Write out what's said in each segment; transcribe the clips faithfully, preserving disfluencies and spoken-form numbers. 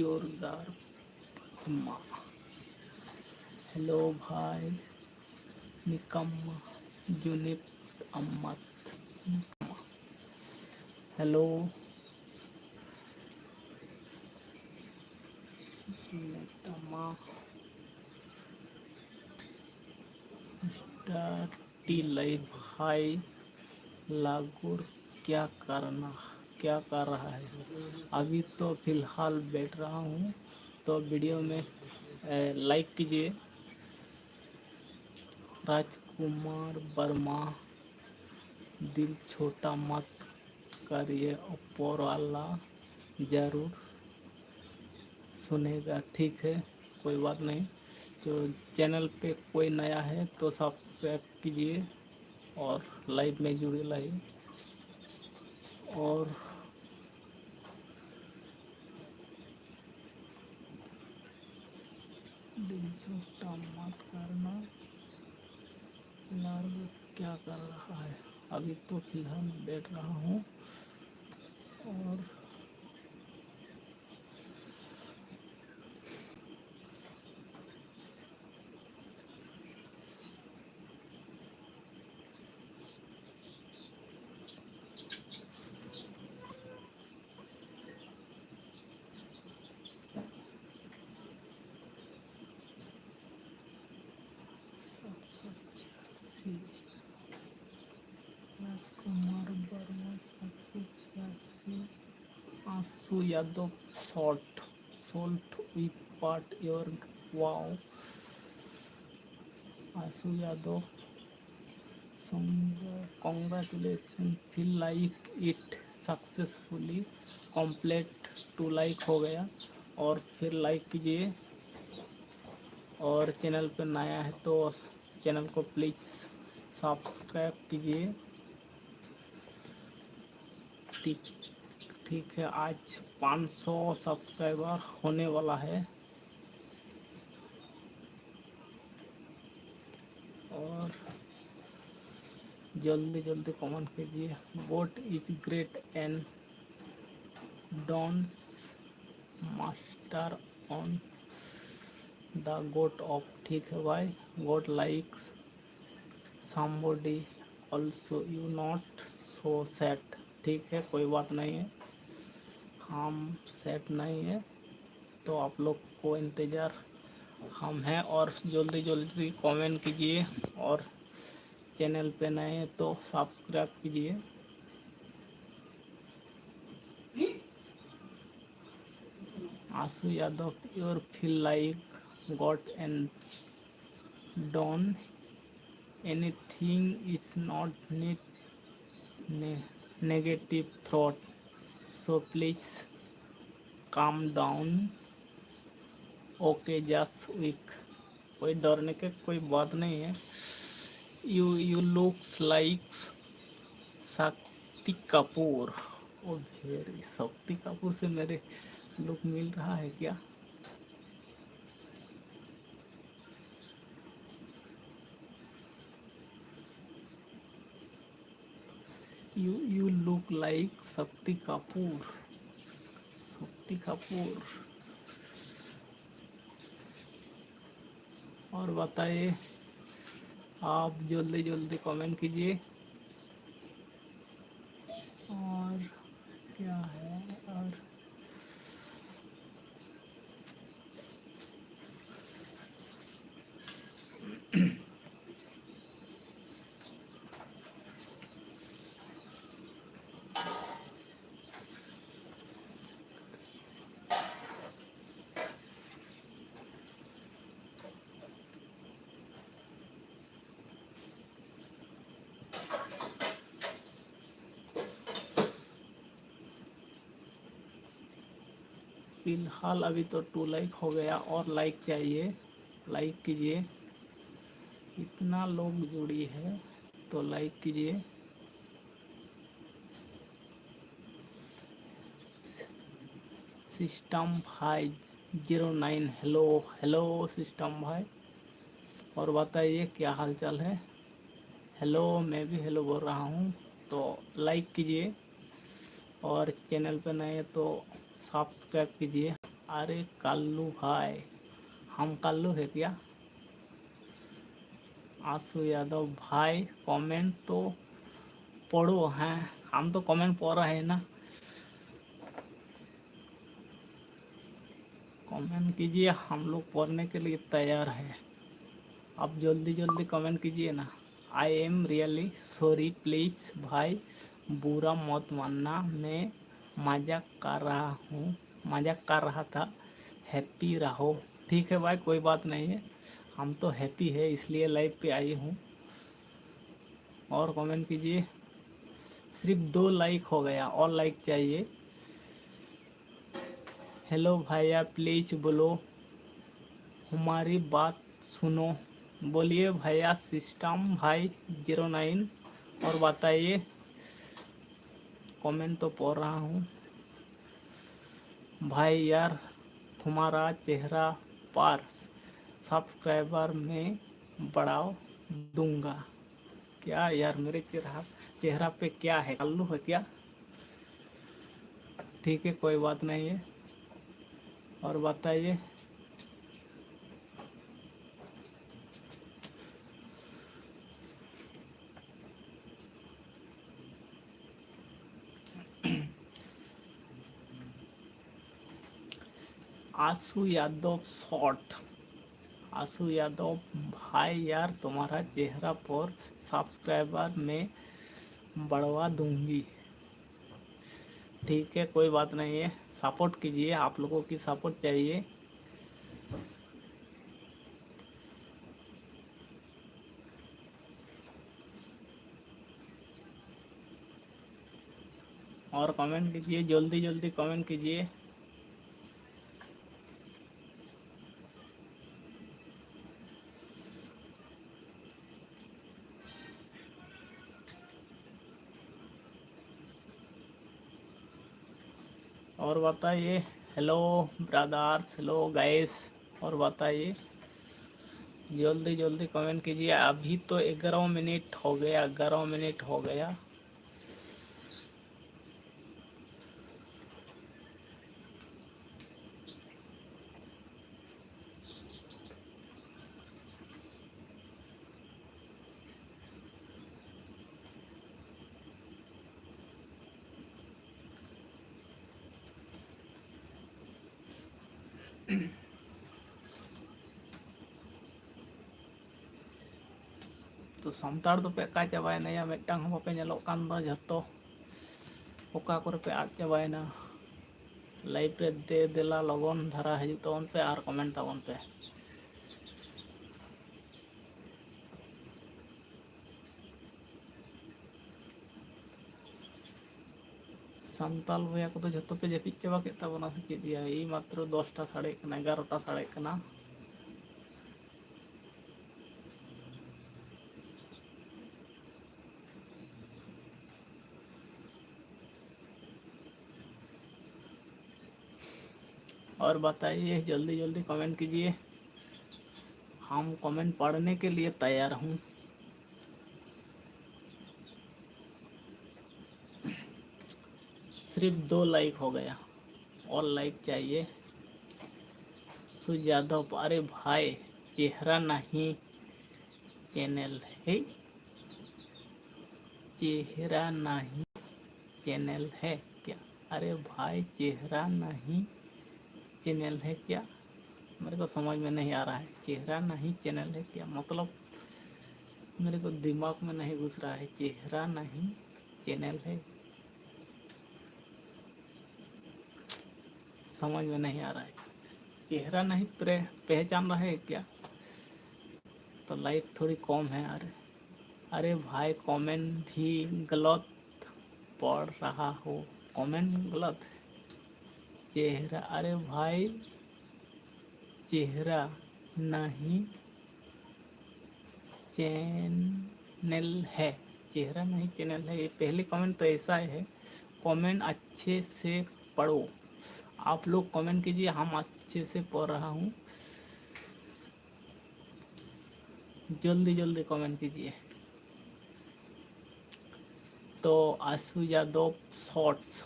ᱡᱳᱨᱫᱟᱨ ᱢᱟ᱾ ᱦᱮᱞᱳ ᱵᱷᱟᱭ, ᱱᱤᱠᱟᱢᱢᱟ ᱡᱩᱱᱤᱯ ᱟᱢᱢᱟᱛ ᱱᱤᱠᱟᱢᱟ᱾ Hello ᱱᱤᱠᱟᱢᱟ mister T live हाय लागुर क्या करना, क्या कर रहा है? अभी तो फिलहाल बैठ रहा हूँ, तो वीडियो में लाइक कीजिए। राजकुमार वर्मा, दिल छोटा मत करिए, ऊपर वाला जरूर सुनेगा, ठीक है, कोई बात नहीं। तो चैनल पे कोई नया है तो सब्सक्राइब कीजिए और लाइव में जुड़े रहिए। और दिल छोटा मत करना, लार्गो क्या कर रहा है? अभी तो फिलहाल बैठ रहा हूँ और सात सौ छियासी, राजकुमार वर्मा सात सौ छियासी, Anshu Yadav short, short we part your, wow. Anshu Yadav, congratulations, feel like it successfully complete to like हो गया। और फिर लाइक कीजिए, और चैनल पर नया है तो चैनल को प्लीज सब्सक्राइब कीजिए। ठीक, ठीक है, आज पाँच सौ सब्सक्राइबर होने वाला है। और जल्दी जल्दी कमेंट कीजिए। Goat is great and dance master। Star on the goat of, ठीक है भाई, goat likes somebody also, you not so sad, ठीक है, कोई बात नहीं है, हम सैड नहीं है। तो आप लोग को इंतज़ार हम हैं, और जल्दी जल्दी कमेंट कीजिए, और चैनल पे नए हैं तो सब्सक्राइब कीजिए। आशु Yadav, your feel like got and done, anything is not need ने-, negative thought, so please calm down, okay, just weak, कोई डरने की कोई बात नहीं है। You you looks like Shakti Kapoor. ओ भेरी, शक्ति कपूर से मेरे लुक मिल रहा है क्या? You you look like Shakti Kapoor. Shakti Kapoor. और बताइए, आप जल्दी जल्दी कमेंट कीजिए। और क्या है? और फिलहाल अभी तो टू लाइक हो गया, और लाइक चाहिए, लाइक कीजिए। इतना लोग जुड़ी है तो लाइक कीजिए। सिस्टम भाई zero nine, hello hello system भाई, और बताइए क्या हाल चाल है? हेलो, मैं भी हेलो बोल रहा हूँ, तो लाइक कीजिए, और चैनल पे नए हैं तो सब्सक्राइब कीजिए। अरे कल्लू भाई, हम कल्लू है क्या? आशु यादव भाई, कमेंट तो पढ़ो। हैं, हम तो कमेंट पढ़ रहे हैं ना। कमेंट कीजिए, हम लोग पढ़ने के लिए तैयार हैं। आप जल्दी जल्दी कमेंट कीजिए ना। I am really sorry, please भाई, बुरा मत मानना, मैं मजाक कर रहा हूँ, मजाक कर रहा था। हैप्पी रहो। ठीक है भाई, कोई बात नहीं है, हम तो हैप्पी है, इसलिए लाइव पे आई हूँ। और कमेंट कीजिए। सिर्फ दो लाइक हो गया, और लाइक चाहिए। हेलो भैया, प्लीज बोलो, हमारी बात सुनो। बोलिए भैया, सिस्टम भाई जीरो नाइन। और बताइए, कमेंट तो पढ़ रहा हूँ। भाई यार, तुम्हारा चेहरा पर सब्सक्राइबर में बढ़ाव दूंगा। क्या यार, मेरे चेहरा चेहरा पे क्या है, कल्लू है क्या? ठीक है, कोई बात नहीं है। और बताइए। आशु यादव शॉर्ट। आशु यादव भाई यार, तुम्हारा चेहरा पर सब्सक्राइबर में बढ़वा दूंगी। ठीक है, कोई बात नहीं है, सपोर्ट कीजिए, आप लोगों की सपोर्ट चाहिए। और कमेंट कीजिए, जल्दी जल्दी कमेंट कीजिए। और बताइए। Hello brothers, hello guys. और बताइए, जल्दी जल्दी कमेंट कीजिए। अभी तो ग्यारह मिनट हो गया, ग्यारह मिनट हो गया। ᱛᱚ ᱥᱟᱱᱛᱟᱲ ᱫᱚᱯᱮ ᱚᱠᱟ ᱪᱟᱵᱟᱭᱮᱱᱟ ᱭᱟ? ᱢᱤᱫᱴᱟᱝ ᱦᱚᱸ ᱵᱟᱯᱮ ᱧᱮᱞᱚᱜ ᱠᱟᱱ ᱫᱚ, ᱡᱷᱚᱛᱚ ᱚᱠᱟ ᱠᱚᱨᱮ ᱯᱮ ᱟᱫ ᱪᱟᱵᱟᱭᱮᱱᱟ? ᱞᱟᱭᱤᱵᱷ ᱨᱮ ᱫᱮ ᱫᱮᱞᱟ ᱞᱚᱜᱚᱱ ᱫᱷᱟᱨᱟ ᱦᱤᱡᱩᱜ ᱛᱟᱵᱚᱱ ᱯᱮ ᱟᱨ ᱠᱚᱢᱮᱱᱴ ᱛᱟᱵᱚᱱ ᱯᱮ᱾ ᱥᱟᱱᱛᱟᱞ ᱵᱚᱭᱦᱟ ᱠᱚᱫᱚ ᱡᱷᱚᱛᱚ ᱯᱮ ᱡᱟᱹᱯᱤᱫ ᱪᱟᱵᱟ ᱠᱮᱫ ᱛᱟᱵᱚᱱᱟ ᱥᱮ ᱪᱮᱫ ᱭᱟ? ᱮᱭ ᱢᱟᱛᱨᱚ ᱫᱚᱥᱴᱟ ᱥᱟᱲᱮᱜ ᱠᱟᱱᱟ, ᱮᱜᱟᱨᱚᱴᱟ ᱥᱟᱲᱮᱜ ᱠᱟᱱᱟ᱾ और बताइए, जल्दी जल्दी कमेंट कीजिए, हम कमेंट पढ़ने के लिए तैयार हूँ। सिर्फ दो लाइक हो गया, और लाइक चाहिए। सुजादव, अरे भाई, चेहरा नहीं चैनल है, चेहरा नहीं चैनल है क्या? अरे भाई, चेहरा नहीं चैनल है क्या? मेरे को समझ में नहीं आ रहा है, चेहरा नहीं चैनल है क्या? मतलब मेरे को दिमाग में नहीं घुस रहा है, चेहरा नहीं चैनल है, समझ में नहीं आ रहा है। चेहरा नहीं प्रे-, पहचान रहे हैं क्या? तो लाइक थोड़ी कम है। अरे, अरे भाई, कमेंट भी गलत पढ़ रहा हो, कमेंट गलत। चेहरा, अरे भाई, चेहरा नहीं चैनल है, चेहरा नहीं चैनल है। ये पहली कमेंट तो ऐसा है, कमेंट अच्छे से पढ़ो। आप लोग कमेंट कीजिए, हम अच्छे से पढ़ रहा हूँ। जल्दी जल्दी कमेंट कीजिए। तो आशु यादव शॉर्ट्स,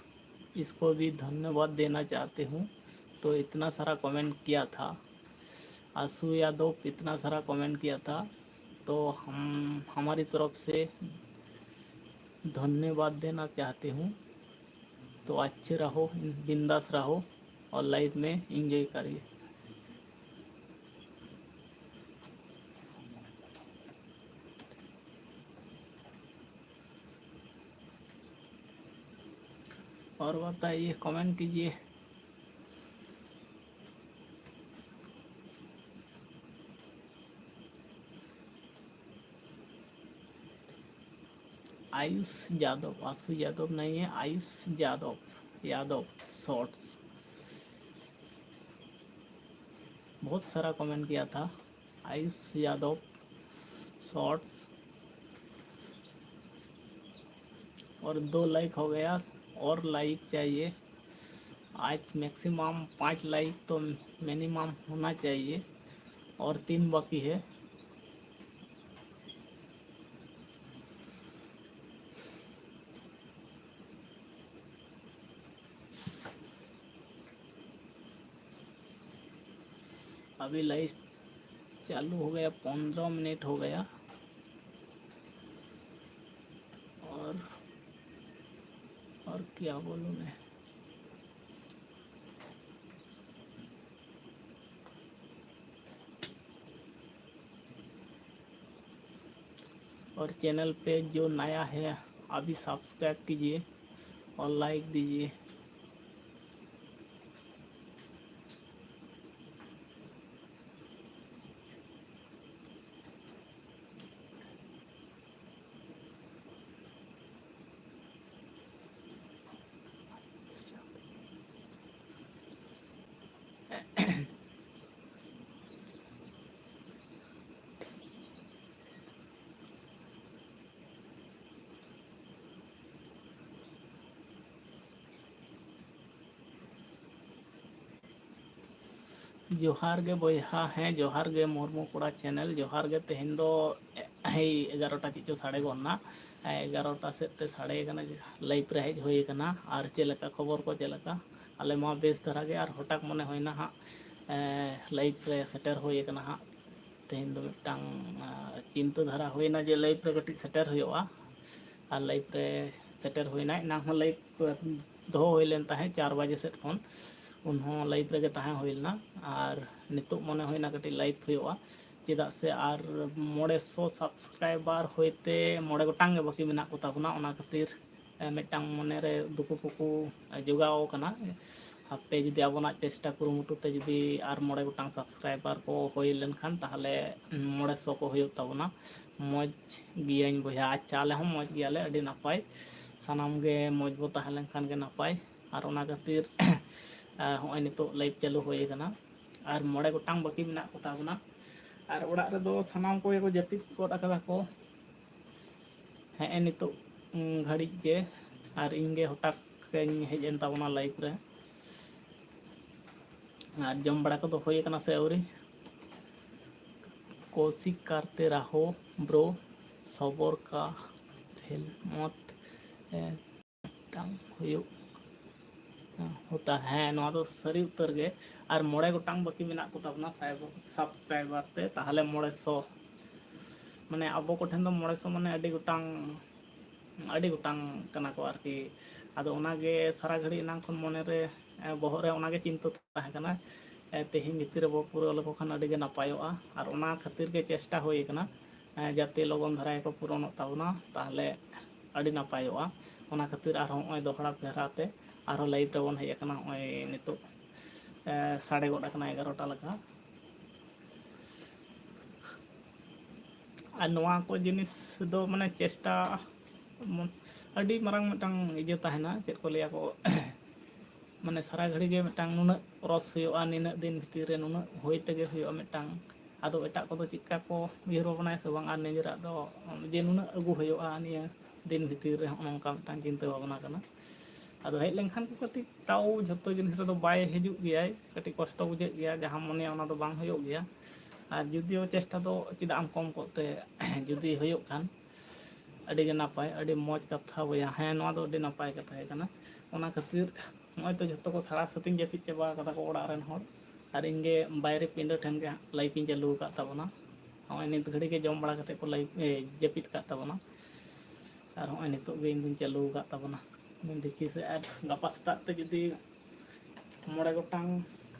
इसको भी धन्यवाद देना चाहते हूँ। तो इतना सारा कमेंट किया था, आशु यादव इतना सारा कमेंट किया था, तो हम हमारी तरफ से धन्यवाद देना चाहते हूँ। तो अच्छे रहो, बिंदास रहो और लाइफ में एंजॉय करिए। और बताइए, कमेंट कीजिए। आयुष यादव, आशु यादव नहीं है, आयुष यादव, यादव शॉर्ट्स। बहुत सारा कमेंट किया था, आयुष यादव शॉर्ट्स। और दो लाइक हो गया, और लाइक चाहिए। आज मैक्सिमम पाँच लाइक तो मिनिमम होना चाहिए, और तीन बाकी है। अभी लाइव चालू हो गया, पंद्रह मिनट हो गया। और और क्या बोलूँ मैं। और चैनल पे जो नया है, अभी सब्सक्राइब कीजिए और लाइक दीजिए। ᱡᱚᱦᱟᱨ ᱜᱮ ᱵᱚᱭᱦᱟ, ᱦᱮᱸ, ᱡᱚᱦᱟᱨ ᱜᱮ ᱢᱩᱨᱢᱩ ᱠᱚᱲᱟ ᱪᱮᱱᱮᱞ, ᱡᱚᱦᱟᱨ ᱜᱮ᱾ ᱛᱮᱦᱮᱧ ᱫᱚ ᱮᱭ ᱮᱜᱟᱨᱚᱴᱟ ᱪᱮᱫ ᱪᱚ ᱥᱟᱰᱮ ᱜᱚᱫ ᱮᱱᱟ, ᱮᱜᱟᱨᱚᱴᱟ ᱥᱮᱫ ᱛᱮ ᱥᱟᱰᱮ ᱠᱟᱱᱟ, ᱞᱟᱭᱤᱵᱷ ᱨᱮ ᱦᱮᱡ ᱦᱩᱭ ᱠᱟᱱᱟ᱾ ᱟᱨ ᱪᱮᱫ ᱞᱮᱠᱟ ᱠᱷᱚᱵᱚᱨ ᱠᱚ, ᱪᱮᱫ ᱞᱮᱠᱟ? ᱟᱞᱮ ᱢᱟ ᱵᱮᱥ ᱫᱷᱟᱨᱟ ᱜᱮ, ᱟᱨ ᱦᱚᱴᱟᱛ ᱢᱚᱱᱮ ᱦᱩᱭᱱᱟ ᱦᱟᱸᱜ, ᱮ, ᱞᱟᱭᱤᱵᱷ ᱨᱮ ᱥᱮᱴᱮᱨ ᱦᱩᱭ ᱠᱟᱱᱟ ᱦᱟᱸᱜ᱾ ᱛᱮᱦᱮᱧ ᱫᱚ ᱢᱤᱫᱴᱟᱝ, ᱟ, ᱪᱤᱱᱛᱟᱹ ᱫᱷᱟᱨᱟ ᱦᱩᱭᱱᱟ ᱡᱮ ᱞᱟᱭᱤᱵᱷ ᱨᱮ ᱠᱟᱹᱴᱤᱡ ᱥᱮᱴᱮᱨ ᱦᱩᱭᱩᱜᱼᱟ, ᱟᱨ ᱞᱟᱭᱤᱵᱷ ᱨᱮ ᱥᱮᱴᱮᱨ ᱦᱩᱭᱱᱟ᱾ ᱮᱱᱟᱝ ᱦᱚᱸ ᱞᱟᱭᱤᱵᱷ ᱫᱚᱦᱚ ᱦᱩᱭ ᱞᱮᱱ ᱛᱟᱦᱮᱸᱫ ᱪᱟᱨ ᱵᱟᱡᱮ ᱥᱮᱫ ᱠᱷᱚᱱ, ᱩᱱ ᱦᱚᱸ ᱞᱟᱭᱤᱵᱷ ᱨᱮᱜᱮ ᱛᱟᱦᱮᱸ ᱦᱩᱭ ᱞᱮᱱᱟ᱾ ᱟᱨ ᱱᱤᱛᱚᱜ ᱢᱚᱱᱮ ᱦᱩᱭᱱᱟ ᱠᱟᱹᱴᱤᱡ ᱞᱟᱭᱤᱵᱷ ᱦᱩᱭᱩᱜᱼᱟ, ᱪᱮᱫᱟᱜ ᱥᱮ ᱟᱨ ᱢᱚᱬᱮ ᱥᱚ ᱥᱟᱵᱥᱠᱨᱟᱭᱵᱟᱨ ᱦᱩᱭᱛᱮ ᱢᱚᱬᱮ ᱜᱚᱴᱟᱝ ᱜᱮ ᱵᱟᱹᱠᱤ ᱢᱮᱱᱟᱜ ᱠᱚ ᱛᱟᱵᱚᱱᱟ᱾ ᱚᱱᱟ ᱠᱷᱟᱹᱛᱤᱨ ᱢᱤᱫᱴᱟᱝ ᱢᱚᱱᱮᱨᱮ ᱫᱩᱠᱩ ᱯᱩᱠᱩ ᱡᱚᱜᱟᱣ ᱠᱟᱱᱟ᱾ ᱦᱟᱯᱮ ᱡᱩᱫᱤ ᱟᱵᱚᱱᱟᱜ ᱪᱮᱥᱴᱟ ᱠᱩᱨᱩᱢᱩᱴᱩ ᱛᱮ ᱡᱩᱫᱤ ᱟᱨ ᱢᱚᱬᱮ ᱜᱚᱴᱟᱝ subscriber ᱠᱚ ᱦᱩᱭ ᱞᱮᱱᱠᱷᱟᱱ, ᱛᱟᱦᱚᱞᱮ ᱢᱚᱬᱮ ᱥᱚ ᱠᱚ ᱦᱩᱭᱩᱜ ᱛᱟᱵᱚᱱᱟ᱾ ᱢᱚᱡᱽ ᱜᱤᱭᱟᱹᱧ ᱵᱚᱭᱦᱟ᱾ ᱟᱪᱪᱷᱟ, ᱟᱞᱮ ᱦᱚᱸ ᱢᱚᱡᱽ ᱜᱮᱭᱟᱞᱮ, ᱟᱹᱰᱤ ᱱᱟᱯᱟᱭ᱾ ᱥᱟᱱᱟᱢ ᱜᱮ ᱢᱚᱡᱽ ᱵᱚ ᱛᱟᱦᱮᱸ ᱞᱮᱱᱠᱷᱟᱱ ᱜᱮ ᱱᱟᱯᱟᱭ᱾ ᱟᱨ ᱚᱱᱟ ᱠᱷᱟᱹᱛᱤᱨ ᱦᱚᱸᱜᱼᱚᱭ ᱱᱤᱛᱚᱜ live ᱪᱟᱹᱞᱩ ᱦᱩᱭ ᱟᱠᱟᱱᱟ᱾ ᱟᱨ ᱢᱚᱬᱮ ᱜᱚᱴᱟᱝ ᱵᱟᱹᱠᱤ ᱢᱮᱱᱟᱜ ᱠᱚ ᱛᱟᱵᱚᱱᱟ᱾ ᱟᱨ ᱚᱲᱟᱜ ᱨᱮᱫᱚ ᱥᱟᱱᱟᱢ ᱠᱚᱜᱮ ᱠᱚ ᱡᱟᱹᱯᱤᱫ ᱜᱚᱫ ᱟᱠᱟᱫᱟ ᱠᱚ᱾ ᱦᱮᱸ, ᱱᱤᱛᱚᱜ ᱜᱷᱟᱹᱲᱤᱡ ᱜᱮ᱾ ᱟᱨ ᱤᱧ ᱜᱮ ᱦᱚᱴᱟᱛ ᱤᱧ ᱦᱮᱡ ᱮᱱ ᱛᱟᱵᱚᱱᱟ live ᱨᱮ᱾ ᱟᱨ ᱡᱚᱢ ᱵᱟᱲᱟ ᱠᱚᱫᱚ ᱦᱩᱭ ᱟᱠᱟᱱᱟ ᱥᱮ ᱟᱹᱣᱨᱤ? ᱠᱚᱥᱤᱠ ᱠᱟᱨᱛᱮ ᱨᱟᱦᱳ ᱵᱨᱳ, ᱥᱚᱵᱚᱨ ᱠᱟ ᱯᱷᱮᱞ ᱢᱚᱛ ᱢᱤᱫᱴᱟᱝ ᱦᱩᱭᱩᱜ ᱦᱚᱛᱟ᱾ ᱦᱮᱸ, ᱱᱚᱣᱟ ᱫᱚ ᱥᱟᱹᱨᱤ ᱩᱛᱟᱹᱨ ᱜᱮ᱾ ᱟᱨ ᱢᱚᱬᱮ ᱜᱚᱴᱟᱝ ᱵᱟᱹᱠᱤ ᱢᱮᱱᱟᱜ ᱠᱚ ᱛᱟᱵᱚᱱᱟ subscriber ᱛᱮ, ᱛᱟᱦᱚᱞᱮ ᱢᱚᱬᱮ ᱥᱚ, ᱢᱟᱱᱮ ᱟᱵᱚ ᱠᱚᱴᱷᱮᱱ ᱫᱚ ᱢᱚᱬᱮ ᱥᱚ ᱢᱟᱱᱮ ᱟᱹᱰᱤ ᱜᱚᱴᱟᱝ, ᱟᱹᱰᱤ ᱜᱚᱴᱟᱝ ᱠᱟᱱᱟ ᱠᱚ ᱟᱨᱠᱤ᱾ ᱟᱫᱚ ᱚᱱᱟᱜᱮ ᱥᱟᱨᱟ ᱜᱷᱟᱹᱲᱤᱡ ᱮᱱᱟᱝ ᱠᱷᱚᱱ ᱢᱚᱱᱮᱨᱮ, ᱵᱚᱦᱚᱜ ᱨᱮ ᱚᱱᱟᱜᱮ ᱪᱤᱱᱛᱟᱹ ᱛᱟᱦᱮᱸ ᱠᱟᱱᱟ, ᱛᱮᱦᱮᱧ ᱵᱷᱤᱛᱤᱨ ᱨᱮᱵᱚ ᱯᱩᱨᱟᱹᱣ ᱞᱮᱠᱚ ᱠᱷᱟᱱ ᱟᱹᱰᱤ ᱜᱮ ᱱᱟᱯᱟᱭᱚᱜᱼᱟ᱾ ᱟᱨ ᱚᱱᱟ ᱠᱷᱟᱹᱛᱤᱨ ᱜᱮ ᱪᱮᱥᱴᱟ ᱦᱩᱭ ᱠᱟᱱᱟ, ᱡᱟᱛᱮ ᱞᱚᱜᱚᱱ ᱫᱷᱟᱨᱟ ᱜᱮᱠᱚ ᱯᱩᱨᱚᱱᱚᱜ ᱛᱟᱵᱚᱱᱟ, ᱛᱟᱦᱚᱞᱮ ᱟᱹᱰᱤ ᱱᱟᱯᱟᱭᱚᱜᱼᱟ᱾ ᱚᱱᱟ ᱠᱷᱟᱹᱛᱤᱨ ᱟᱨᱦᱚᱸ ᱱᱚᱜᱼᱚᱭ ᱫᱚᱦᱲᱟ ᱯᱷᱮᱨᱟᱣ ᱛᱮ ᱟᱨᱦᱚᱸ live ᱨᱮᱵᱚᱱ ᱦᱮᱡ ᱟᱠᱟᱱᱟ᱾ ᱱᱚᱜᱼᱚᱭ ᱱᱤᱛᱚᱜ ᱥᱟᱰᱮ ᱜᱚᱫ ᱟᱠᱟᱱᱟ ᱮᱜᱟᱨᱚᱴᱟ ᱞᱮᱠᱟ᱾ ᱟᱨ ᱱᱚᱣᱟ ᱠᱚ ᱡᱤᱱᱤᱥ ᱫᱚ ᱢᱟᱱᱮ ᱪᱮᱥᱴᱟ ᱟᱹᱰᱤ ᱢᱟᱨᱟᱝ ᱢᱤᱫᱴᱟᱝ ᱤᱭᱟᱹ ᱛᱟᱦᱮᱱᱟ, ᱪᱮᱫ ᱠᱚ ᱞᱟᱹᱭᱟ ᱠᱚ, ᱢᱟᱱᱮ ᱥᱟᱨᱟ ᱜᱷᱟᱹᱲᱤ ᱜᱮ ᱢᱤᱫᱴᱟᱝ ᱱᱩᱱᱟᱹᱜ ᱯᱨᱚᱥ ᱦᱩᱭᱩᱜᱼᱟ, ᱱᱤᱱᱟᱹᱜ ᱫᱤᱱ ᱵᱷᱤᱛᱤᱨ ᱨᱮ ᱱᱩᱱᱟᱹᱜ ᱦᱩᱭ ᱛᱮᱜᱮ ᱦᱩᱭᱩᱜᱼᱟ ᱢᱤᱫᱴᱟᱝ᱾ ᱟᱫᱚ ᱮᱴᱟᱜ ᱠᱚᱫᱚ ᱪᱮᱫᱠᱟ ᱠᱚ ᱩᱭᱦᱟᱹᱨ ᱵᱷᱟᱵᱽᱱᱟᱭᱟ ᱥᱮ ᱵᱟᱝ, ᱟᱨ ᱱᱤᱡᱮᱨᱟᱜ ᱫᱚ ᱡᱮ ᱱᱩᱱᱟᱹᱜ ᱟᱹᱜᱩ ᱦᱩᱭᱩᱜᱼᱟ ᱱᱤᱭᱟᱹ ᱫᱤᱱ ᱵᱷᱤᱛᱤᱨ ᱨᱮ, ᱦᱚᱸᱜᱼᱚ ᱱᱚᱝᱠᱟ ᱢᱤᱫᱴᱟᱝ ᱪᱤᱱᱛᱟᱹ ᱵᱷᱟᱵᱽᱱᱟ ᱠᱟᱱᱟ᱾ ᱟᱫᱚ ᱦᱮᱡ ᱞᱮᱱᱠᱷᱟᱱ ᱠᱚ ᱠᱟᱹᱴᱤᱡ ᱛᱟᱣ ᱡᱷᱚᱛᱚ ᱡᱤᱱᱤᱥ ᱨᱮᱫᱚ ᱵᱟᱭ ᱦᱤᱡᱩᱜ ᱜᱮᱭᱟᱭ, ᱠᱟᱹᱴᱤᱡ ᱠᱚᱥᱴᱚ ᱵᱩᱡᱷᱟᱹᱜ ᱜᱮᱭᱟ, ᱡᱟᱦᱟᱸ ᱢᱚᱱᱮᱭᱟ ᱚᱱᱟ ᱫᱚ ᱵᱟᱝ ᱦᱩᱭᱩᱜ ᱜᱮᱭᱟ᱾ ᱟᱨ ᱡᱩᱫᱤᱭᱳ ᱪᱮᱥᱴᱟ ᱫᱚ ᱪᱮᱫᱟᱜ ᱮᱢ ᱠᱚᱢ ᱠᱚᱜ ᱛᱮ, ᱡᱩᱫᱤ ᱦᱩᱭᱩᱜ ᱠᱷᱟᱱ ᱟᱹᱰᱤ ᱜᱮ ᱱᱟᱯᱟᱭ, ᱟᱹᱰᱤ ᱢᱚᱡᱽ ᱠᱟᱛᱷᱟ ᱵᱚᱭᱦᱟ᱾ ᱦᱮᱸ, ᱱᱚᱣᱟ ᱫᱚ ᱟᱹᱰᱤ ᱱᱟᱯᱟᱭ ᱠᱟᱛᱷᱟ ᱜᱮ ᱠᱟᱱᱟ᱾ ᱚᱱᱟ ᱠᱷᱟᱹᱛᱤᱨ ᱱᱚᱜᱼᱚᱭ ᱛᱚ ᱡᱷᱚᱛᱚ ᱠᱚ ᱥᱟᱲᱟ ᱥᱟᱹᱛᱤᱧ ᱡᱟᱹᱯᱤᱫ ᱪᱟᱵᱟ ᱠᱟᱫᱟ ᱠᱚ ᱚᱲᱟᱜ ᱨᱮᱱ ᱦᱚᱲ, ᱟᱨ ᱤᱧ ᱜᱮ ᱵᱟᱭᱨᱮ ᱯᱤᱸᱰᱟᱹ ᱴᱷᱮᱱ ᱜᱮ ᱦᱟᱸᱜ live ᱤᱧ ᱪᱟᱹᱞᱩ ᱟᱠᱟᱫ ᱛᱟᱵᱚᱱᱟ᱾ ᱱᱚᱜᱼᱚᱭ ᱱᱤᱛ ᱜᱷᱟᱹᱲᱤᱡ ᱜᱮ ᱡᱚᱢ ᱵᱟᱲᱟ ᱠᱟᱛᱮᱫ ᱠᱚ live, ᱮ, ᱡᱟᱹᱯᱤᱫ ᱟᱠᱟᱫ ᱛᱟᱵᱚᱱᱟ᱾ ᱟᱨ ᱦᱚᱸᱜᱼᱚᱭ ᱱᱤᱛᱚᱜ ᱜᱮ ᱤᱧ ᱫᱩᱧ ᱪᱟᱹᱞᱩ ᱟᱠᱟᱫ ᱛᱟᱵᱚᱱᱟ᱾ ᱫᱮᱠᱷᱤ ᱥᱮ ᱟᱨ ᱜᱟᱯᱟ ᱥᱮᱛᱟᱜ ᱛᱮ ᱡᱩᱫᱤ ᱢᱚᱬᱮ ᱜᱚᱴᱟᱝ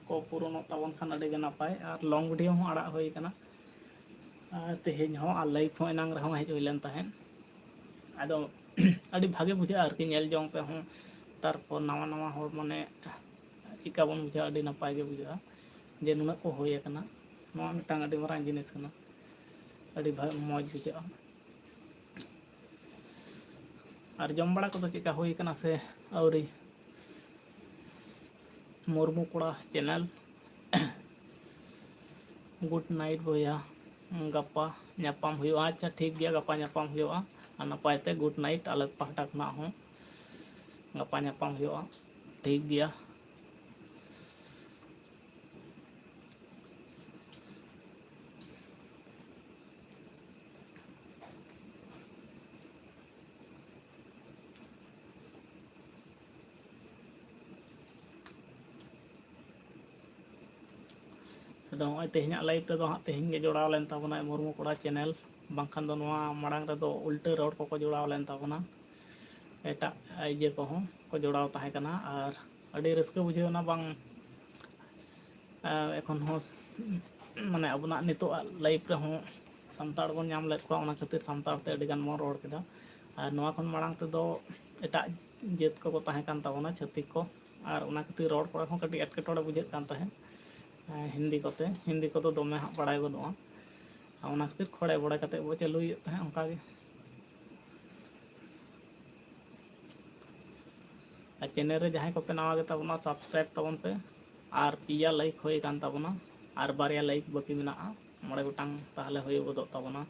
ᱠᱚ ᱯᱩᱨᱚᱱᱚᱜ ᱛᱟᱵᱚᱱ ᱠᱷᱟᱱ ᱟᱹᱰᱤ ᱜᱮ ᱱᱟᱯᱟᱭ᱾ ᱟᱨ long video ᱦᱚᱸ ᱟᱲᱟᱜ ᱦᱩᱭ ᱠᱟᱱᱟ᱾ ᱟᱨ ᱛᱮᱦᱮᱧ ᱦᱚᱸ ᱟᱨ live ᱦᱚᱸ ᱮᱱᱟᱝ ᱨᱮᱦᱚᱸ ᱦᱮᱡ ᱦᱩᱭ ᱞᱮᱱ ᱛᱟᱦᱮᱸᱫ᱾ ᱟᱫᱚ ᱟᱹᱰᱤ ᱵᱷᱟᱜᱮ ᱵᱩᱡᱷᱟᱹᱜᱼᱟ ᱟᱨᱠᱤ, ᱧᱮᱞ ᱡᱚᱝ ᱛᱮᱦᱚᱸ᱾ ᱛᱟᱨᱯᱚᱨ ᱱᱟᱣᱟ ᱱᱟᱣᱟ ᱦᱚᱲ, ᱢᱟᱱᱮ, ᱪᱮᱫᱠᱟ ᱵᱚᱱ ᱵᱩᱡᱷᱟᱹᱣᱟ, ᱟᱹᱰᱤ ᱱᱟᱯᱟᱭ ᱜᱮ ᱵᱩᱡᱷᱟᱹᱜᱼᱟ ᱡᱮ ᱱᱩᱱᱟᱹᱜ ᱠᱚ ᱦᱩᱭ ᱟᱠᱟᱱᱟ᱾ ᱱᱚᱣᱟ ᱢᱤᱫᱴᱟᱝ ᱟᱹᱰᱤ ᱢᱟᱨᱟᱝ ᱡᱤᱱᱤᱥ ᱠᱟᱱᱟ, ᱟᱹᱰᱤ ᱵᱷᱟ-, ᱢᱚᱡᱽ ᱵᱩᱡᱷᱟᱹᱜᱼᱟ᱾ ᱟᱨ ᱡᱚᱢ ᱵᱟᱲᱟ ᱠᱚᱫᱚ ᱪᱮᱫᱠᱟ ᱦᱩᱭ ᱟᱠᱟᱱᱟ ᱥᱮ ᱟᱹᱣᱨᱤ? ᱢᱩᱨᱢᱩ ᱠᱚᱲᱟ ᱪᱮᱱᱮᱞ᱾ ᱜᱩᱰ ᱱᱟᱭᱤᱴ ᱵᱚᱭᱦᱟ, ᱜᱟᱯᱟ ᱧᱟᱯᱟᱢ ᱦᱩᱭᱩᱜᱼᱟ᱾ ᱟᱪᱪᱷᱟ, ᱴᱷᱤᱠ ᱜᱮᱭᱟ, ᱜᱟᱯᱟ ᱧᱟᱯᱟᱢ ᱦᱩᱭᱩᱜᱼᱟ᱾ ᱟᱨ ᱱᱟᱯᱟᱭ ᱛᱮ ᱜᱩᱰ ᱱᱟᱭᱤᱴ ᱟᱞᱮ ᱯᱟᱦᱴᱟ ᱠᱷᱚᱱᱟᱜ ᱦᱚᱸ᱾ ᱜᱟᱯᱟ ᱧᱟᱯᱟᱢ ᱦᱩᱭᱩᱜᱼᱟ, ᱴᱷᱤᱠ ᱜᱮᱭᱟ᱾ ᱟᱫᱚ ᱱᱚᱜᱼᱚᱭ ᱛᱮᱦᱮᱧᱟᱜ ᱞᱟᱭᱤᱵᱷ ᱨᱮᱫᱚ ᱦᱟᱸᱜ ᱛᱮᱦᱮᱧ ᱜᱮ ᱡᱚᱲᱟᱣ ᱞᱮᱱ ᱛᱟᱵᱚᱱᱟᱭ ᱢᱩᱨᱢᱩ ᱠᱚᱲᱟ ᱪᱮᱱᱮᱞ, ᱵᱟᱝᱠᱷᱟᱱ ᱫᱚ ᱱᱚᱣᱟ ᱢᱟᱲᱟᱝ ᱨᱮᱫᱚ ᱩᱞᱴᱟᱹ ᱨᱚᱲ ᱠᱚᱠᱚ ᱡᱚᱲᱟᱣ ᱞᱮᱱ ᱛᱟᱵᱚᱱᱟ, ᱮᱴᱟᱜ ᱤᱭᱟᱹ ᱠᱚᱦᱚᱸ ᱠᱚ ᱡᱚᱲᱟᱣ ᱛᱟᱦᱮᱸ ᱠᱟᱱᱟ᱾ ᱟᱨ ᱟᱹᱰᱤ ᱨᱟᱹᱥᱠᱟᱹ ᱵᱩᱡᱷᱟᱹᱣ ᱮᱱᱟ ᱵᱟᱝ, ᱟᱨ ᱮᱠᱷᱚᱱ ᱦᱚᱸ, ᱢᱟᱱᱮ, ᱟᱵᱚᱱᱟᱜ ᱱᱤᱛᱚᱜᱟᱜ ᱞᱟᱭᱤᱯᱷ ᱨᱮᱦᱚᱸ ᱥᱟᱱᱛᱟᱲ ᱵᱚᱱ ᱧᱟᱢ ᱞᱮᱫ ᱠᱚᱣᱟ, ᱚᱱᱟ ᱠᱷᱟᱹᱛᱤᱨ ᱥᱟᱱᱛᱟᱲ ᱛᱮ ᱟᱹᱰᱤ ᱜᱟᱱ ᱵᱚᱱ ᱨᱚᱲ ᱠᱮᱫᱟ᱾ ᱟᱨ ᱱᱚᱣᱟ ᱠᱷᱚᱱ ᱢᱟᱲᱟᱝ ᱛᱮᱫᱚ ᱮᱴᱟᱜ ᱡᱟᱹᱛ ᱠᱚᱠᱚ ᱛᱟᱦᱮᱸ ᱠᱟᱱ ᱛᱟᱵᱚᱱᱟ, ᱪᱷᱟᱹᱛᱤᱠ ᱠᱚ, ᱟᱨ ᱚᱱᱟ ᱠᱷᱟᱹᱛᱤᱨ ᱨᱚᱲ ᱠᱚᱨᱮ ᱦᱚᱸ ᱠᱟᱹᱴᱤᱡ ᱮᱴᱠᱮᱴᱚᱬᱮ ᱵᱩᱡᱷᱟᱹᱜ ᱠᱟᱱ ᱛᱟᱦᱮᱸᱫ, ᱦᱤᱱᱫᱤ ᱠᱚᱛᱮ᱾ ᱦᱤᱱᱫᱤ ᱠᱚᱫᱚ ᱫᱚᱢᱮ ᱦᱟᱸᱜ ᱵᱟᱲᱟᱭ ᱵᱟᱹᱱᱩᱜᱼᱟ, ᱟᱨ ᱚᱱᱟ ᱠᱷᱟᱹᱛᱤᱨ ᱠᱷᱚᱲᱮ ᱵᱚᱲᱮ ᱠᱟᱛᱮᱫ ᱵᱚ ᱪᱟᱹᱞᱩᱭᱮᱫ ᱛᱟᱦᱮᱸᱫ ᱚᱱᱠᱟ ᱜᱮ᱾ ᱟᱨ ᱪᱮᱱᱮᱞ ᱨᱮ ᱡᱟᱦᱟᱸᱭ ᱠᱚᱯᱮ ᱱᱟᱣᱟ ᱜᱮᱛᱟ ᱵᱚᱱᱟ, ᱥᱟᱵᱥᱠᱨᱟᱭᱤᱵᱽ ᱛᱟᱵᱚᱱ ᱯᱮ᱾ ᱟᱨ ᱯᱮᱭᱟ ᱞᱟᱭᱤᱠ ᱦᱩᱭ ᱟᱠᱟᱱ ᱛᱟᱵᱚᱱᱟ, ᱟᱨ ᱵᱟᱨᱭᱟ ᱞᱟᱭᱤᱠ ᱵᱟᱹᱠᱤ ᱢᱮᱱᱟᱜᱼᱟ, ᱢᱚᱬᱮ ᱜᱚᱴᱟᱝ ᱛᱟᱦᱚᱞᱮ ᱦᱩᱭ ᱜᱚᱫᱚᱜ ᱛᱟᱵᱚᱱᱟ᱾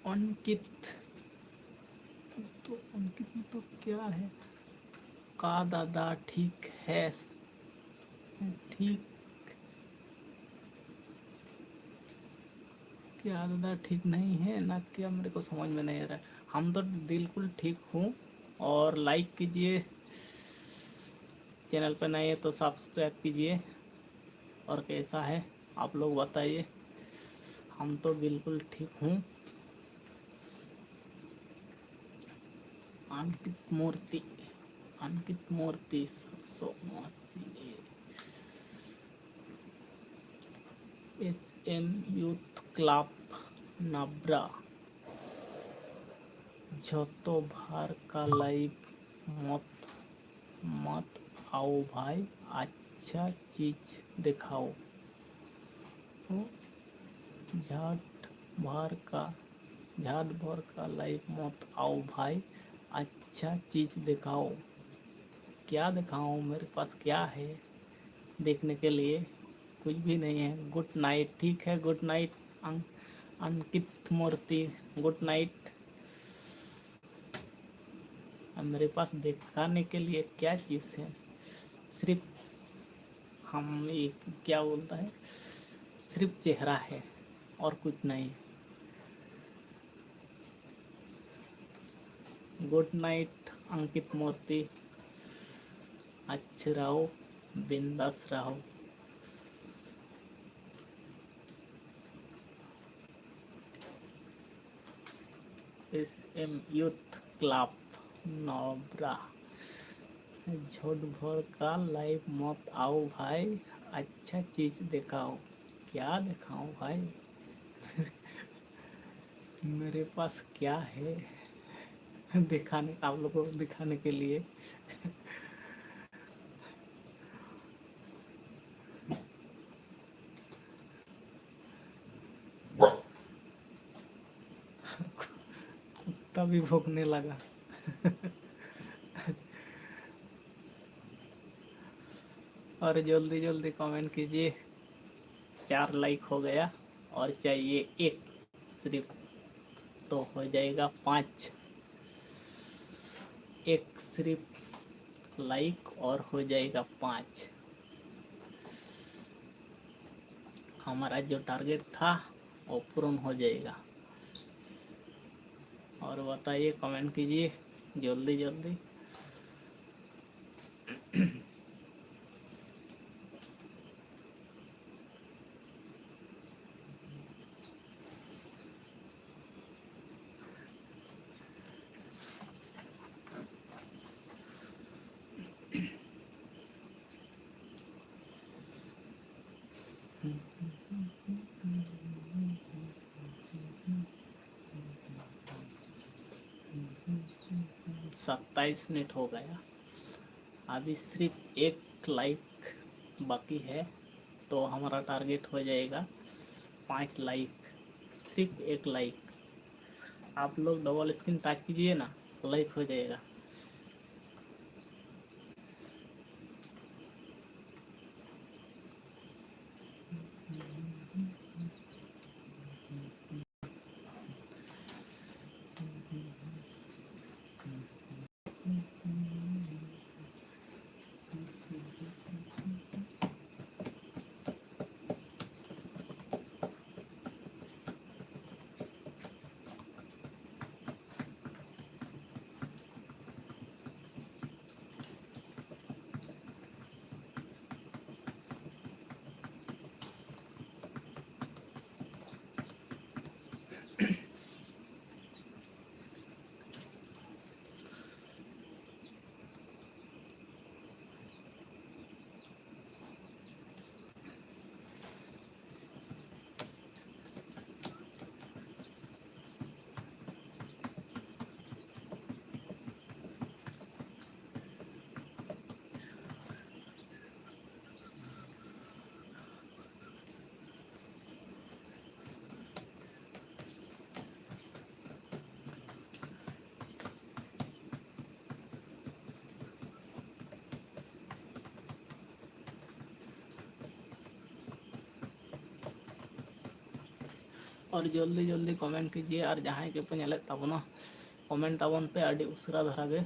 अंकित, तो अंकित मतलब क्या है? का दादा ठीक है? ठीक क्या दादा ठीक नहीं है ना क्या, मेरे को समझ में नहीं आ रहा है। हम तो बिल्कुल ठीक हूँ। और लाइक कीजिए, चैनल पर नए हैं तो सब्सक्राइब कीजिए। और कैसा है आप लोग बताइए। हम तो बिल्कुल ठीक हूँ। अंकित मूर्ति, अंकित मूर्ति, सात सौ उनासी। एस एम यूथ क्लब नाबरा, ᱡᱷᱚᱛᱚ ᱵᱷᱟᱨ ᱠᱟ ᱞᱟᱭᱤᱵᱷ ᱢᱚᱛ, ᱢᱚᱛ ᱟᱣ ᱵᱷᱟᱭ, ᱟᱪᱪᱷᱟ ᱪᱤᱡᱽ ᱫᱮᱠᱷᱟᱣ᱾ ᱡᱷᱟᱴ ᱵᱷᱟᱨ ᱠᱟ, ᱡᱷᱟᱴ ᱵᱷᱟᱨ ᱠᱟ ᱞᱟᱭᱤᱵᱷ ᱢᱚᱛ ᱟᱣ ᱵᱷᱟᱭ, ᱟᱪᱪᱷᱟ ᱪᱤᱡᱽ ᱫᱮᱠᱷᱟᱣ। क्या दिखाऊं, मेरे पास क्या है देखने के लिए? कुछ भी नहीं है। Good night. ठीक है, गुड नाइट अंकित मूर्ति, गुड नाइट। अब मेरे पास दिखाने के लिए क्या चीज़ है? सिर्फ हम, ये क्या बोलता है, सिर्फ चेहरा है और कुछ नहीं। गुड नाइट अंकित मूर्ति, अच्छे रहो, बिंदास रहो। एस एम यूथ क्लब नाबरा, ঝটপট কা লাইভ মত আও ভাই, আচ্ছা চিজ দেখাও। क्या दिखाऊं भाई? मेरे पास क्या है दिखाने, आप लोगों को दिखाने के लिए? कुत्ता भी भौंकने लगा। और जल्दी जल्दी कमेंट कीजिए, चार लाइक हो गया और चाहिए एक सिर्फ। तो हो जाएगा पाँच। एक सिर्फ लाइक और हो जाएगा पाँच। हमारा जो टारगेट था वो पूर्ण हो जाएगा। और बताइए, कमेंट कीजिए जल्दी जल्दी। सत्ताईस मिनट हो गया, अभी सिर्फ एक लाइक बाकी है, तो हमारा टारगेट हो जाएगा पाँच लाइक। सिर्फ एक लाइक। आप लोग डबल स्क्रीन टच कीजिए ना, लाइक हो जाएगा। ᱟᱨ ᱡᱚᱞᱫᱤ ᱡᱚᱞᱫᱤ ᱠᱚᱢᱮᱱᱴ ᱠᱤᱡᱤᱭᱮ, ᱟᱨ ᱡᱟᱦᱟᱸᱭ ᱜᱮᱯᱮ ᱧᱮᱞᱮᱫ ᱛᱟᱵᱚᱱᱟ, ᱠᱚᱢᱮᱱᱴ ᱛᱟᱵᱚᱱ ᱯᱮ ᱟᱹᱰᱤ ᱩᱥᱟᱹᱨᱟ ᱫᱷᱟᱨᱟ ᱜᱮ᱾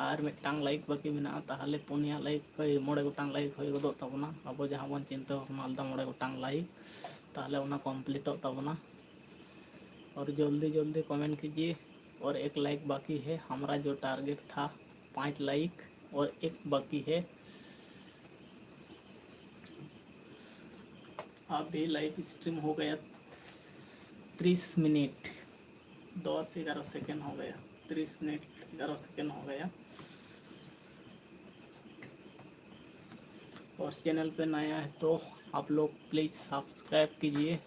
ᱟᱨ ᱢᱤᱫᱴᱟᱝ ᱞᱟᱭᱤᱠ ᱵᱟᱹᱠᱤ ᱢᱮᱱᱟᱜᱼᱟ, ᱛᱟᱦᱚᱞᱮ ᱯᱩᱱᱭᱟ ᱞᱟᱭᱤᱠ, ᱦᱳᱭ, ᱢᱚᱬᱮ ᱜᱚᱴᱟᱝ ᱞᱟᱭᱤᱠ ᱦᱩᱭ ᱜᱚᱫᱚᱜ ᱛᱟᱵᱚᱱᱟ᱾ ᱟᱵᱚ ᱡᱟᱦᱟᱸ ᱵᱚᱱ ᱪᱤᱱᱛᱟᱹ ᱵᱷᱟᱵᱽᱱᱟ ᱞᱮᱫᱟ ᱢᱚᱬᱮ ᱜᱚᱴᱟᱝ ᱞᱟᱭᱤᱠ, ᱛᱟᱦᱚᱞᱮ ᱚᱱᱟ ᱠᱚᱢᱯᱞᱤᱴᱚᱜ ᱛᱟᱵᱚᱱᱟ᱾ ᱟᱨ ᱡᱚᱞᱫᱤ ᱡᱚᱞᱫᱤ ᱠᱚᱢᱮᱱᱴ ᱠᱤᱡᱤᱭᱮ, ᱟᱨ ᱮᱠ ᱞᱟᱭᱤᱠ ᱵᱟᱹᱠᱤ ᱦᱮ, ᱦᱟᱢᱟᱨᱟ ᱡᱳ ᱴᱟᱨᱜᱮᱴ ᱛᱷᱟ ᱯᱟᱸᱪ ᱞᱟᱭᱤᱠ, ᱟᱨ ᱮᱠ ᱵᱟᱹᱠᱤ ᱦᱮ᱾ ᱟᱵᱷᱤ ᱞᱟᱭᱤᱵᱷ ᱥᱴᱨᱤᱢ ᱦᱳ ᱜᱟᱭᱟ ᱛᱤᱨᱤᱥ ᱢᱤᱱᱤᱴ ᱫᱚᱥ ᱮᱜᱟᱨᱚ ᱥᱮᱠᱮᱱᱰ ᱦᱳ ᱜᱟᱭᱟ, ᱛᱤᱨᱤᱥ ᱢᱤᱱᱤᱴ ᱮᱜᱟᱨᱚ ᱥᱮᱠᱮᱱᱰ ᱦᱳ ᱜᱟᱭᱟ᱾ और चैनल पे नया है तो आप लोग प्लीज सब्सक्राइब कीजिए।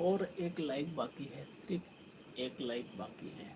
और एक लाइक बाकी है, सिर्फ एक लाइक बाकी है।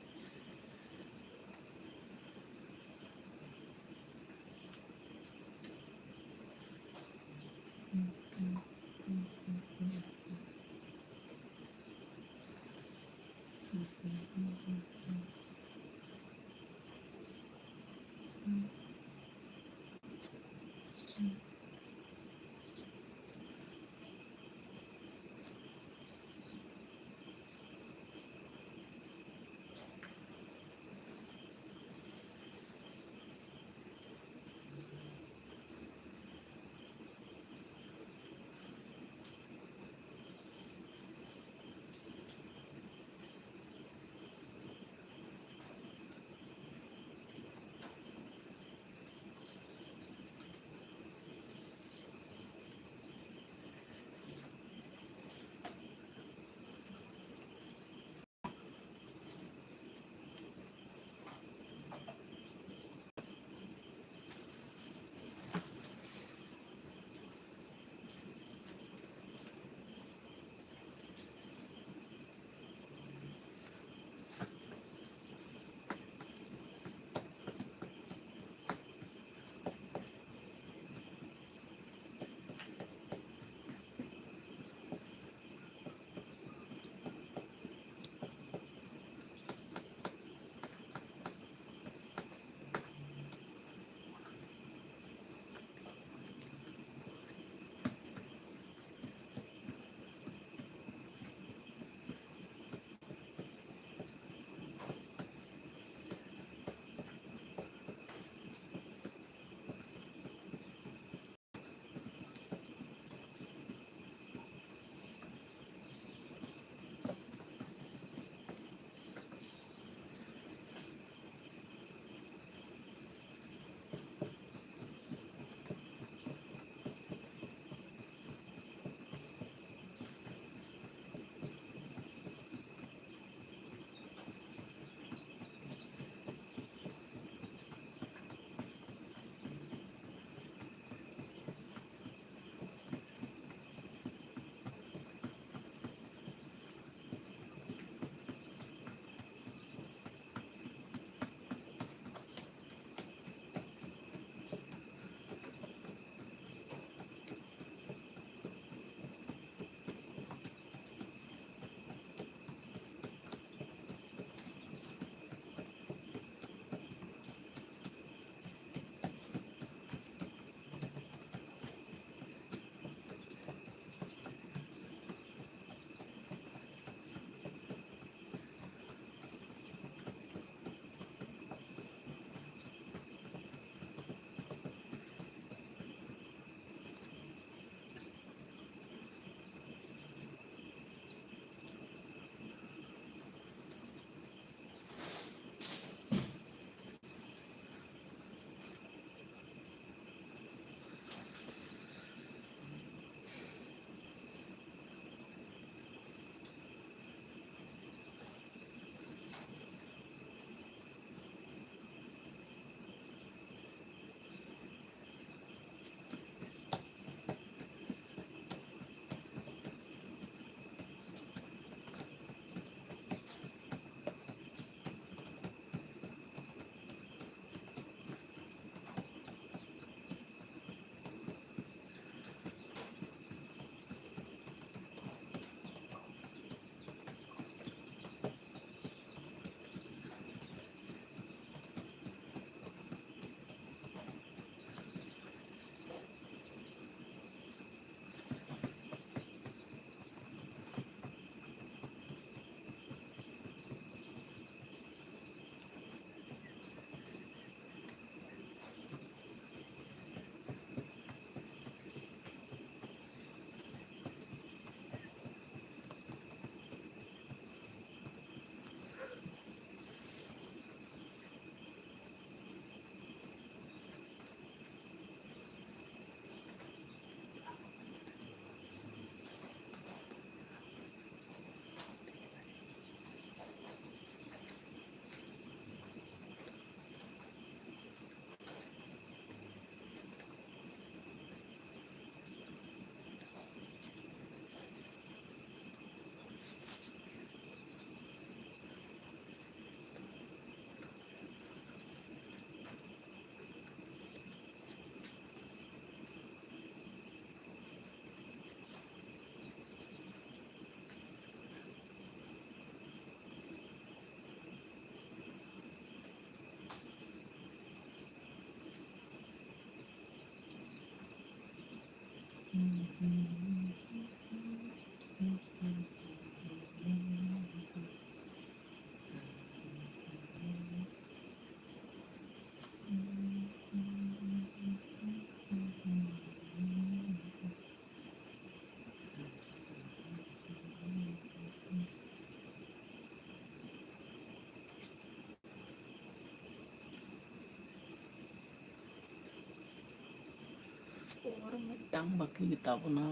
ᱟᱨ ᱢᱤᱫᱴᱟᱝ ᱵᱟᱹᱠᱤ ᱜᱮᱛᱟ ᱵᱚᱱᱟ᱾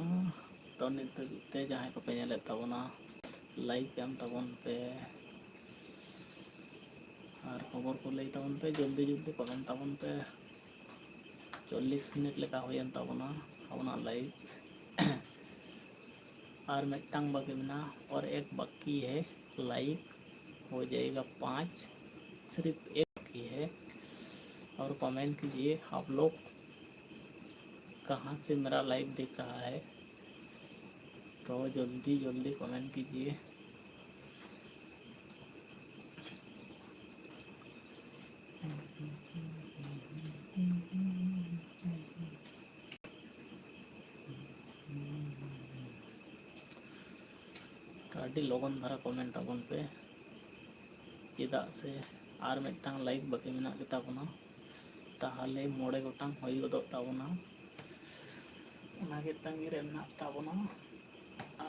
ᱛᱚ, ᱱᱤᱛ ᱫᱷᱟᱹᱵᱤᱡ ᱛᱮ ᱡᱟᱦᱟᱸᱭ ᱠᱚᱯᱮ ᱧᱮᱞᱮᱫ ᱛᱟᱵᱚᱱᱟ, ᱞᱟᱭᱤᱠ ᱮᱢ ᱛᱟᱵᱚᱱ ᱯᱮ ᱟᱨ ᱠᱷᱚᱵᱚᱨ ᱠᱚ ᱞᱟᱹᱭ ᱛᱟᱵᱚᱱ ᱯᱮ, ᱡᱚᱞᱫᱤ ᱡᱚᱞᱫᱤ ᱠᱚᱢᱮᱱᱴ ᱛᱟᱵᱚᱱ ᱯᱮ᱾ ᱪᱚᱞᱞᱤᱥ ᱢᱤᱱᱤᱴ ᱞᱮᱠᱟ ᱦᱩᱭᱮᱱ ᱛᱟᱵᱚᱱᱟ ᱟᱵᱚᱱᱟᱜ ᱞᱟᱭᱤᱵᱷ᱾ ᱟᱨ ᱢᱤᱫᱴᱟᱝ ᱵᱟᱹᱠᱤ ᱢᱮᱱᱟᱜᱼᱟ, ᱚᱨ ᱮᱠ ᱵᱟᱹᱠᱤ ᱦᱮ ᱞᱟᱭᱤᱵᱷ ᱦᱳ ᱡᱟᱭᱮᱜᱟ ᱯᱟᱸᱪ, ᱥᱤᱨᱤᱯ ᱮᱠ ᱵᱟᱹᱠᱤ ᱦᱮ᱾ ᱚᱨ ᱠᱚᱢᱮᱱᱴ ᱠᱤᱡᱤᱭᱮ ᱟᱯ ᱞᱳᱜ ᱠᱟᱦᱟᱸ ᱥᱮ ᱢᱮᱨᱟ ᱞᱟᱭᱤᱵᱷ ᱫᱮᱠᱷ ᱨᱟᱦᱟ ᱦᱮ? ᱛᱚ ᱡᱚᱞᱫᱤ ᱡᱚᱞᱫᱤ ᱠᱚᱢᱮᱱᱴ ᱠᱤᱡᱤᱭᱮ᱾ ᱟᱹᱰᱤ ᱞᱚᱜᱚᱱ ᱫᱷᱟᱨᱟ ᱠᱚᱢᱮᱱᱴ ᱛᱟᱵᱚᱱ ᱯᱮ, ᱪᱮᱫᱟᱜ ᱥᱮ ᱟᱨ ᱢᱤᱫᱴᱟᱝ ᱞᱟᱭᱤᱵᱷ ᱵᱟᱹᱠᱤ ᱢᱮᱱᱟᱜ ᱜᱮᱛᱟ ᱵᱚᱱᱟ᱾ ᱛᱟᱦᱚᱞᱮ ᱢᱚᱬᱮ ᱜᱚᱴᱟᱝ ᱦᱩᱭ ᱜᱚᱫᱚᱜ ᱛᱟᱵᱚᱱᱟ, ᱚᱱᱟᱜᱮ ᱛᱟᱺᱜᱤ ᱨᱮ ᱢᱮᱱᱟᱜ ᱛᱟᱵᱚᱱᱟ᱾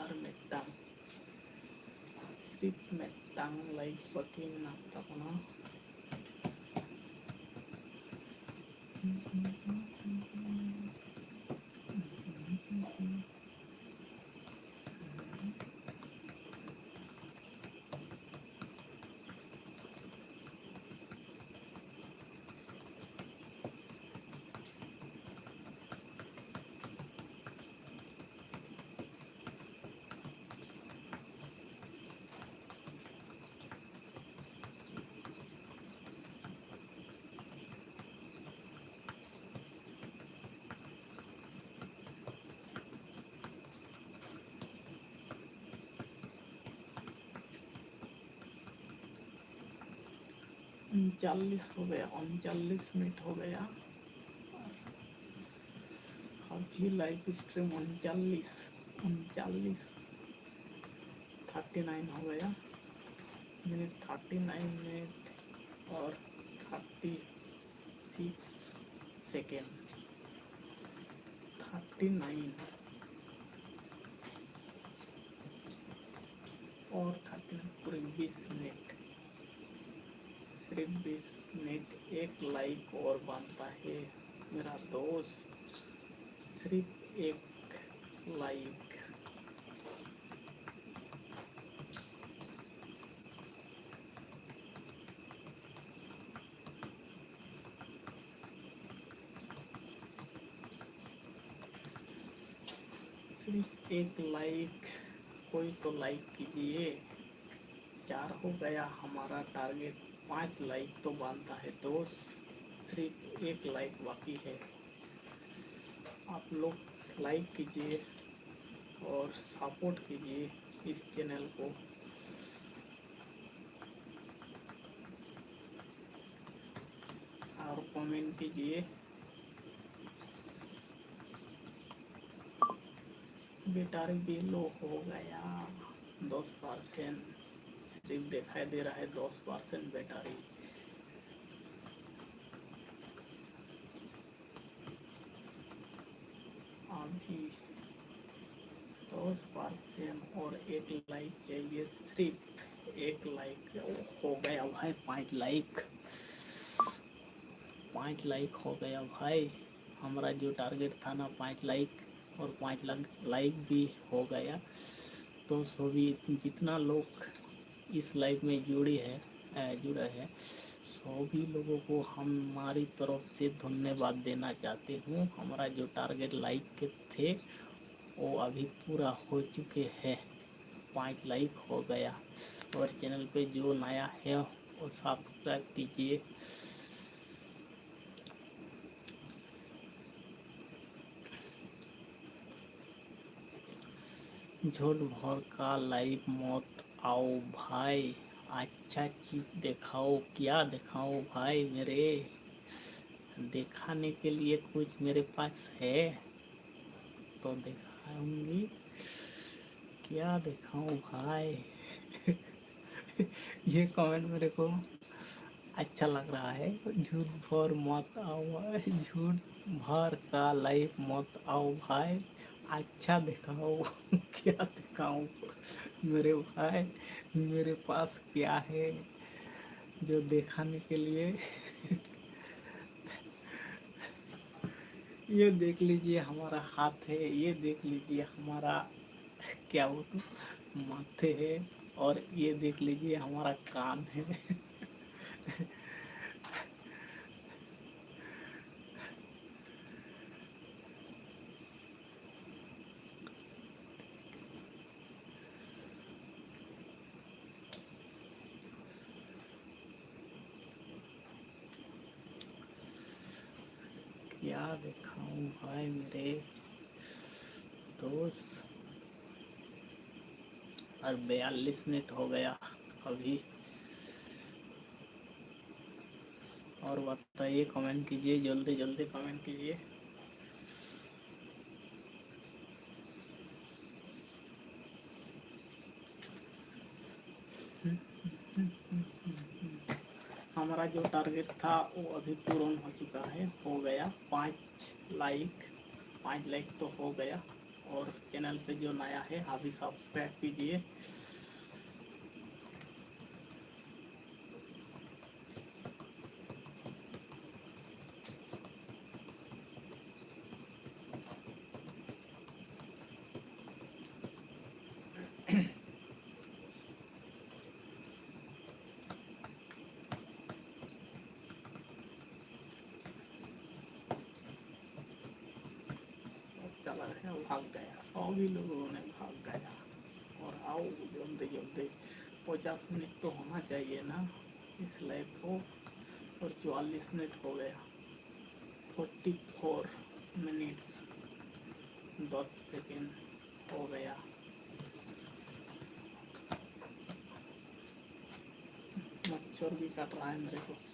ᱟᱨ ᱢᱤᱫᱴᱟᱝ, ᱥᱤᱨᱤᱯ ᱢᱤᱫᱴᱟᱝ ᱞᱟᱭᱤᱵᱷ ᱵᱟᱹᱠᱤ ᱢᱮᱱᱟᱜ ᱛᱟᱵᱚᱱᱟ᱾ ᱩᱱᱪᱟᱞᱞᱤᱥ ᱦᱚ ᱜᱟᱭᱟ, ᱩᱱᱪᱟᱞᱞᱤᱥ ᱢᱤᱱᱤᱴ ᱦᱚ ᱜᱟᱭᱟ᱾ ᱟᱨ लाइव स्ट्रीम उनचालीस, उनचालीस, थर्टी नाइन हो गया। मिनट, थर्टी नाइन मिनट और thirty six second. Thirty nine और थर्टी नाइन, पूरे बीस मिनट, सिर्फ बीस मिनट। एक लाइक और बनता है मेरा दोस्त, सिर्फ एक लाइक। सिर्फ एक लाइक, कोई तो लाइक कीजिए। चार हो गया हमारा टारगेट, पाँच लाइक तो बनता है दोस्त, सिर्फ एक लाइक बाकी है। आप लोग लाइक कीजिए और सपोर्ट कीजिए इस चैनल को और कमेंट कीजिए। बैटरी भी लो हो गया, दस परसेंट सिर्फ दिखाई दे रहा है, दस परसेंट बैटरी। अभी दस परसेंट और एक लाइक चाहिए, सिर्फ एक लाइक। हो गया भाई, पाँच लाइक, पाँच लाइक हो गया भाई। हमारा जो टारगेट था ना, पाँच लाइक, और पाँच लाख लाइक भी हो गया। तो सभी जितना लोग इस लाइव में जुड़ी है, अ, जुड़ा है, सभी लोगों को हमारी तरफ से धन्यवाद देना चाहते हूँ। हमारा जो टारगेट लाइक के थे, वो अभी पूरा हो चुके हैं। पाँच लाइक हो गया। और चैनल पे जो नया है, वो सब्सक्राइब कीजिए। झूठ भर का लाइव मत आओ भाई, अच्छा चीज दिखाओ। क्या दिखाओ भाई मेरे, दिखाने के लिए कुछ मेरे पास है? तो दिखाऊंगी। क्या दिखाऊं भाई? ये कमेंट मेरे को अच्छा लग रहा है। झूठ भर मत आओ भाई, झूठ भर का लाइव मत आओ भाई। अच्छा दिखाओ। क्या दिखाऊं मेरे भाई? मेरे पास क्या है जो दिखाने के लिए? ये देख लीजिए हमारा हाथ है, ये देख लीजिए हमारा, क्या बोलते हैं, माथे है, और ये देख लीजिए हमारा कान है। क्या दिखाऊं भाई मेरे दोस्त? और बयालीस मिनट हो गया अभी। और बताइए, कमेंट कीजिए, जल्दी जल्दी कमेंट कीजिए। हमारा जो टारगेट था वो अभी पूर्ण हो चुका है, हो गया पाँच लाइक। पाँच लाइक तो हो गया। और चैनल पे जो नया है, अभी सब्सक्राइब कीजिए। चला गया, भाग गया, सौ भी लोगों ने भाग गया। और आओ जल्दी जल्दी, पचास मिनट तो होना चाहिए ना इस लाइव को। और चौवालीस मिनट हो गया, फोर्टी फोर मिनट्स, दस सेकेंड हो गया। मच्छर भी काट रहा है मेरे को।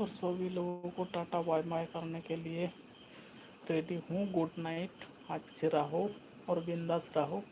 और सभी लोगों को टाटा बाय बाय करने के लिए रेडी हूँ। गुड नाइट, अच्छे रहो और बिंदास रहो।